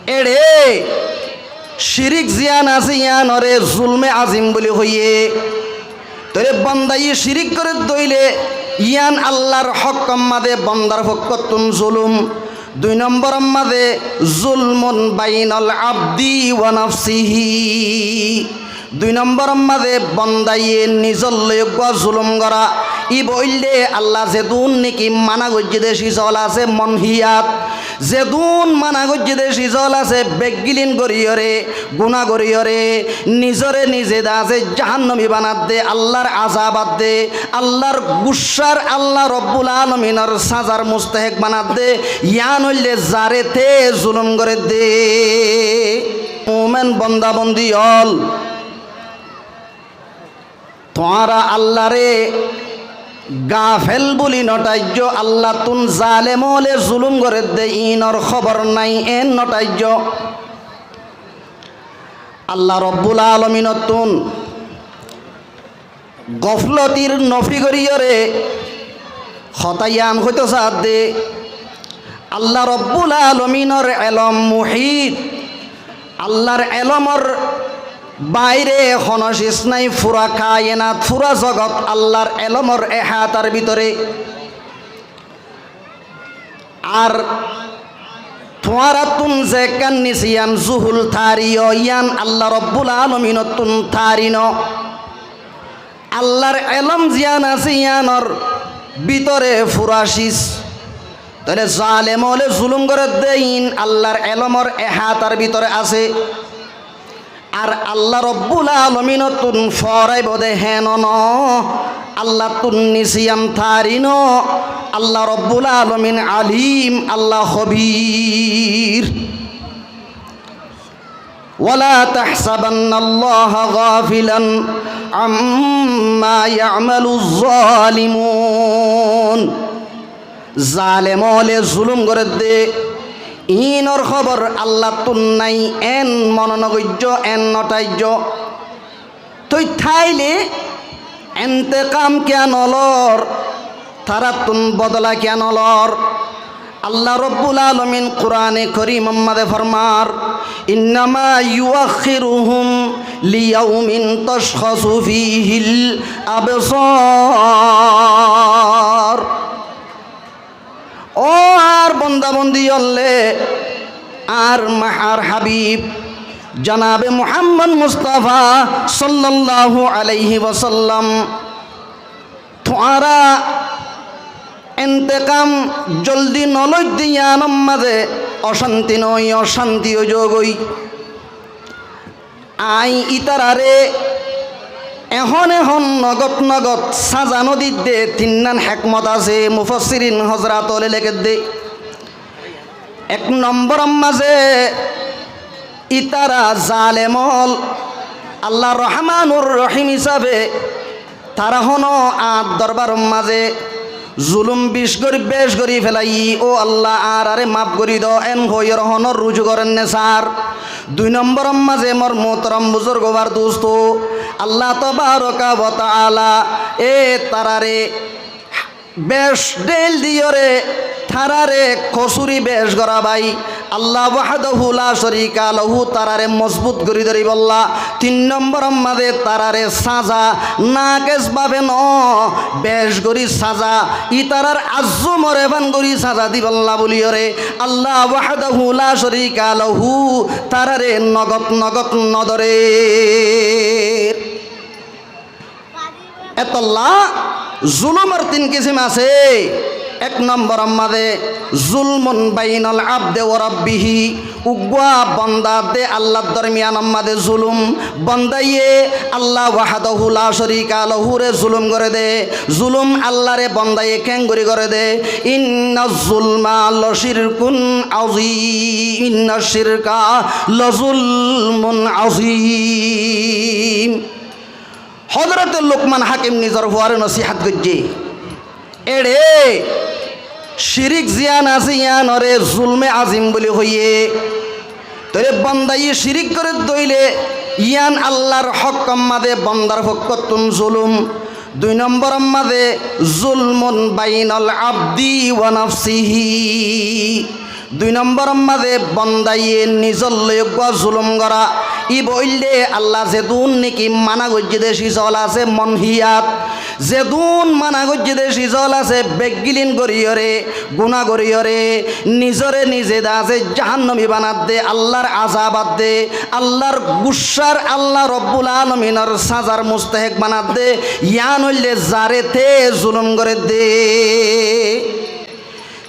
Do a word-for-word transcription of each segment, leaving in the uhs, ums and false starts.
Eçe cirík ziyán asé yíanoré zulme azim buli hoiyé. Tóile bondaye cirík goré dóile yían Allar hókkor mazé bondar fokkóttun zulum. Dui nombor mazé zulmun bainal abdi wa nafsihi. Dui nombor mazé bondaye nizor loi eggúa zulum gorá. Íba óilde Allah zedún néki mana goijjé dé sizol asé monhiyat. Zedún mana goijjé dé sizol asé beggílin goríyoré, guná goríyoré, nizoré nize de asé jahannomi banadde, Allar azab adde, Allar guccár, Allah Robbul Alominor sázar mustahek banadde, yían óilde zaré te zulum gorédde. Mumen bonda bondi ól, tuáñra Allaré gafel buli nothaijjó, Allattún zalem óle zulum gorédde, iínor hóbor nái, eén nothaijjó. Allah Robbul Alominottún goflotir nofi goríyoré hotá yían hoitó saádde, Allah Robbul Alominor elom muhít, Allar elomor baire hono sis nái, fura kayenat, fura zogot Allar elomor ehátar bútore. Ar tuáñrattún zekkán nisiyan zuhul tari ó, yían Allah Robbul Alominottún tari no. Allar elom ziyán asé yíanor bútore fura sis. Tóile zalem óle zulum gorédde iín Allar elomor ehátar bútore asé. Ar Allah Robbul Alominottún foraibóu de héno no, Allattún nisiyan tari no, Allah Robbul Alomin Alim, Allah Hobir. ولا تحسبن الله غافلا عما يعمل الظالمون. Zalem óle zulum gorédde, iínor hóbor Allattún nái, eén mone nogoijjó, eén nothaijjó. Tói táile entekam kiyá nolor, taráttun bodola kiyá nolor? Allah Robbul Alomin Kurane Korimor mazé formar, إنما يؤخرهم ليوم تشخص فيه الأبصار. Ó añár bonda bondi ólle, añár ma-, añár Habib, janabe Muhammad Mustafa sallallahu alaihi wasallam, tuáñra entekam joldi noloidde yíanor mazé ocanti noói, ocanti ói zogói. Aññí ítararé ehón ehón nogot nogot sáza nodidde tinnán hékmot asé, mufassirin hozrot óle lekédde. Ek nombor mazé ítara zalem ól, Allah Rohmanur Rohim hísabe tará honó añár dorbaror mazé zulum bic gorí, bec gorí felaiyí, ó Allah, añáráre maf gorí do, eén hoiyóre honó ruju gorénne saár. Dui nombor mazé mor muhtaram buzurg, añár dustu, Allah tabaraka wa taala e taráre bec dhéil diyóre taráre kosúri bec gorá bái. Allah wahdahu la sharika lahu taráre mozbut gorí dóribolla. Tin nombor mazé taráre sáza nakes bábe no, bec gorí sáza, ítarar azzú more fán gorí sáza dibolla buliyóre Allah wahdahu la sharika lahu taráre nogot nogot nodorér. Etolla zulumor tin kisim asé. Ek nombor mazé zulmun bainal abdi wa rabbihi, uggúa bonda de Allar dormiyan mazé zulum. Bondaye Allah wahdahu la sharika lahuré zulum goré de. Zulum Allaré bondaye keéngorí goré de? Inna zulma la shirkun azim, inna shirka la zulmun azim. Hozrote Lukman Hakim nizor fuaré nosíhat goijjé. Eçé cirík ziyán asé yíanoré zulme azim buli hoiyé. Tóile bondaye cirík goré dóile yían Allar hókkor mazé bondar fokkóttun zulum. Dui nombor mazé zulmun bainal abdi wa nafsihi. Dui nombor mazé bondaye nizor loi eggúa zulum gorá. Íba óilde Allah zedún niki mana goijjé dé sizol asé monhiyat. Zedún mana goijjé dé sizol asé beggílin goríyoré, guná goríyoré, nizoré nize dé asé jahannomi banadde, Allar azab adde, Allar guccár, Allah robbul alominor sázar mustahek banadde, yián óilde zaré te zulum gorédde.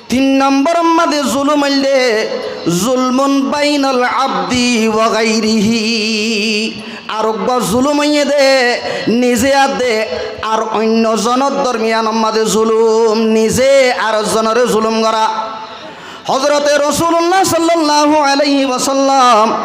Tin nombor mazé zulum óilde zulmun bainal abdi wa gairihi. Ar eggúa zulum óiye dé nize adde ar oinno zonor dormiyanor mazé zulum, nize ar zonoré zulum gorá. Hozrote Rosulullah sallallahu alaihi wasallam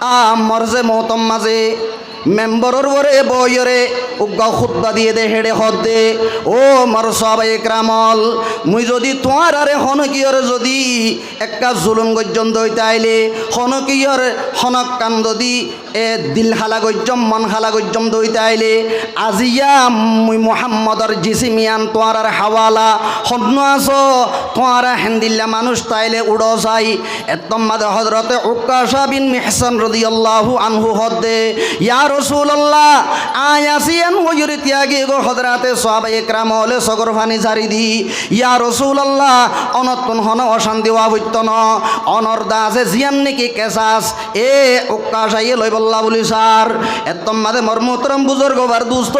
a morze moutor mazé memboror uore boiyoré eggúa hutba diyé dé, héçe hoódde, "Ó mor sáhabaye keramol, mui zodi tuáñráre honókiyóre zodi ekká zulum goijjóm dé óite aile, honókiyór honókkan zodi e dil hala goijjóm, mon hala goijjóm dé óite aile, aziya mui Muhammodor jisim yián tuáñrár hawala, honnúa asó, tuáñra héndilla manúic táile uçó sai." Ettór mazé Hozrote Ukkasha bin Mihsan rodiyallahu anhu hoódde, "Ya Rosulullah, aññí así," en hoiyóre tiya giyé goi. Hozrote sáhabaye keramole sókor faní sári di, "Ya Rosulullah, onottún honó ocanti ówa foittó no, onor dé asé ziyán niki kesas, e Ukkashaye loibolla buli sár." Ettór mazé mor muhtaram buzurgo bar dustó,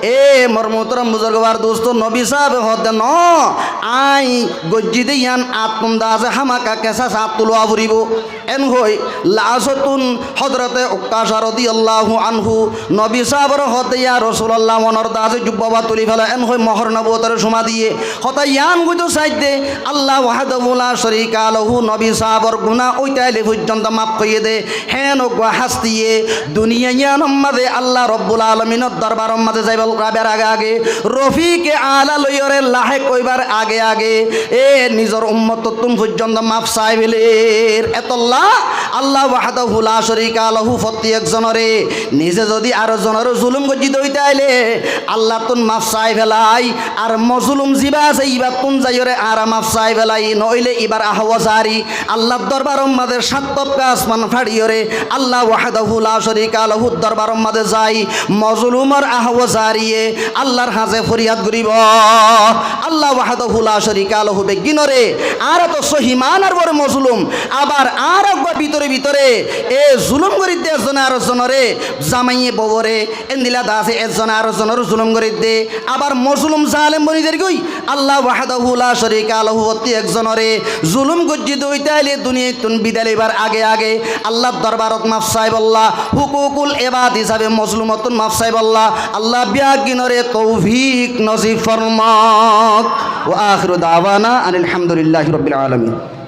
e mor muhtaram buzurgo bar dustó, nobi sáhabe hoódde, "No, aññí goijjí dé yián añáttun dé asé hámaka kesas añáttu lowa foribó." En hoi lasottún Hozrote Ukkasha rodiyallahu anhu nobi sáhaboré hoódde, "Ya Rosulullah, onor dé asé jubba uwa tuli féla," en hoi mohór nobuwotoré cuma diyé. Hotá yián goitó saidde, Allah wahdahu la sharika lahu nobi sáhabor guná óite aile foijjonto maf goijjé dé. Héen eggúa hastiye duniya yiánor mazé Allah robbul alominor dorbaror mazé zaibar age age, rofike ala loiyoré lahek óibar age age, e nizor ummotottún foijjonto maf sai féler. Etolla Allah wahdahu la sharika lahu fottí ekzonoré, nize zodi ar zonoré zulum goijjí dé óite aile, Allattún maf sai félai. Ar mozulum ziba asé, ibattún zaiyoré añára maf sai félai, noóile ibar ahwa zari Allar dorbaror mazé sát tobka asman façiyoré Allah wahdahu la sharika lahur dorbaror mazé zai, mozulumor ahwa zariye Allar hañsé foriyad goríbo. Allah wahdahu la sharika lahu beggínoré, añára toh sóhi maánar uore mozulum, abar añára eggúa bútore bútore e zulum gorídde ezzone ar ezzonoré, zamaiye bouwore, endilla dé asé ezzone ar ezzonoré zulum gorídde, abar mozulum zalem boni zargói. Allah wahdahu la sharika lahu fottí ekzonoré zulum goijjí dé óite aile duniyaittún bidai loibar age age Allar dorbarot maf saibolla, hukukul ebad hísabe mozlumottún maf saibolla Allah beggínoré toufik nosib formouk. Wa akhiru dawana anil hamdulillahi rabbil alamin.